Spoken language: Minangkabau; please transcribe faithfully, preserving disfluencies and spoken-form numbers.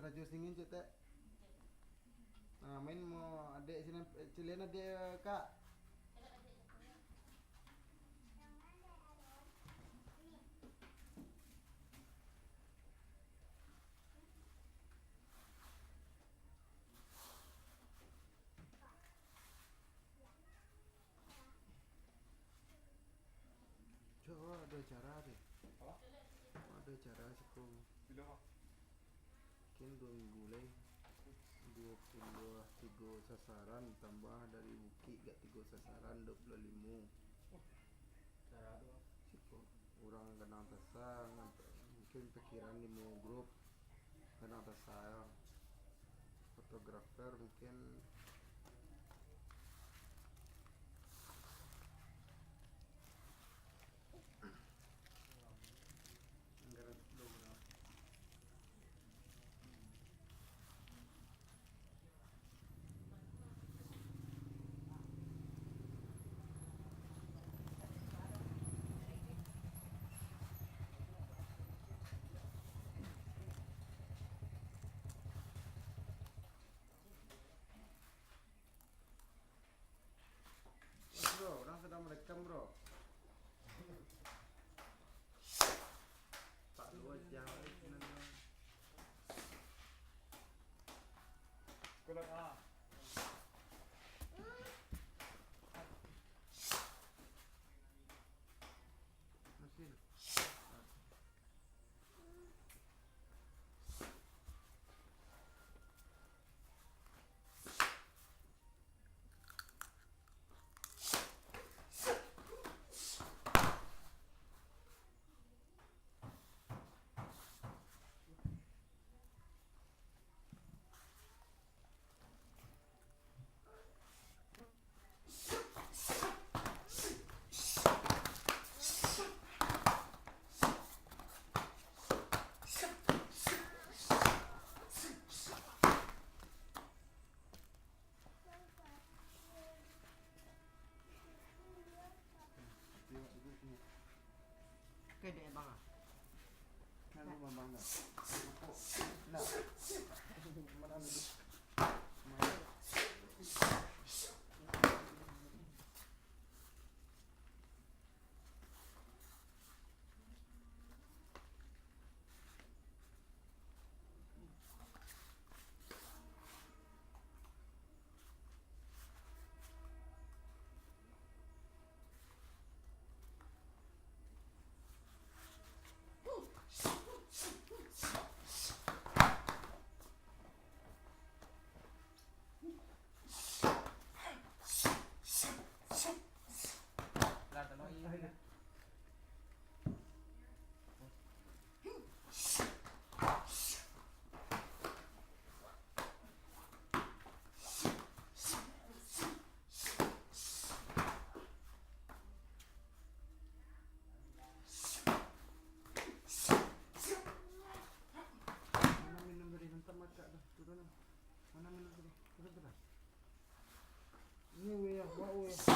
Rajo singin, cek, tek. Nah, main mo adek sini, eh, cilian adek, Kak. Cok, ado acara deh. Apo? Ado acara siko. Bilo, Pak? Mungkin duo minggu lai. Duo puluah tigo sasaran, tambah dari bukik gak tigo sasaran, duo puluah limo. Acara tu, Pak? Siko. Urang Gadang Tasa, mungkin pikiran limo grup. Gadang Tasa, fotografer mungkin. Bro, urang sadang marekam, bro. Tak dua jam. Kurang ah. Masih. Kedek bang ah. Nah, lu bang dah. Nah. Mana lu? Mana minum tadi? Mantap, makan dah. Turun dah. Mana minum tadi? Turun tu dah. Ini weh, ya, bawa weh.